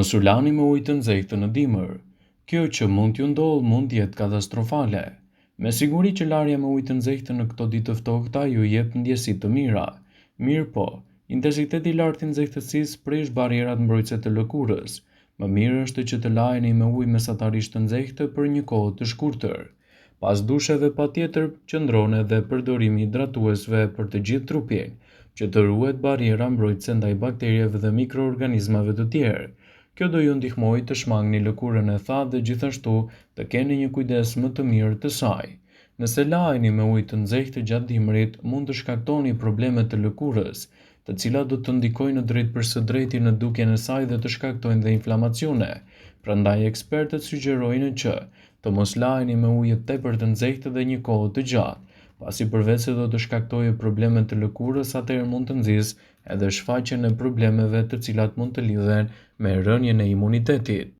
Mos u lani me ujë të nxehtë në dimër. Kjo që mund t'ju ndodhë mund të jetë katastrofale. Me siguri që larja me ujë të nxehtë në këto ditë të ftohta ju jep ndjesi të mira. Mirëpo, intensiteti i lartë i nxehtësisë prish barrierat mbrojtëse të lëkurës. Më mirë është që të laheni me ujë mesatarisht të nxehtë për një kohë të shkurtër. Pas dusheve patjetër qëndron edhe përdorimi i hidratuesve për të gjithë trupin, që të ruhet barriera mbrojtëse ndaj bakterieve dhe mikroorganizmave të tjerë. Kjo do ju ndihmojë të shmangni lëkurën e thatë dhe gjithashtu të keni një kujdes më të mirë të saj. Nëse laheni me ujë të nxehtë gjatë dimrit, mund të shkaktoni probleme të lëkurës, të cilat do të ndikojnë drejtpërsëdrejti në dukjen e saj dhe të shkaktojnë dhe inflamacione. Prandaj ekspertët sugjerojnë që të mos laheni me ujë tepër të nxehtë dhe një kohë të gjatë, pasi përveçse do të shkaktojë probleme të lëkurës atëherë mund të nxisë edhe shfaqjen e problemeve të cilat mund të lidhen me rënien e imunitetit.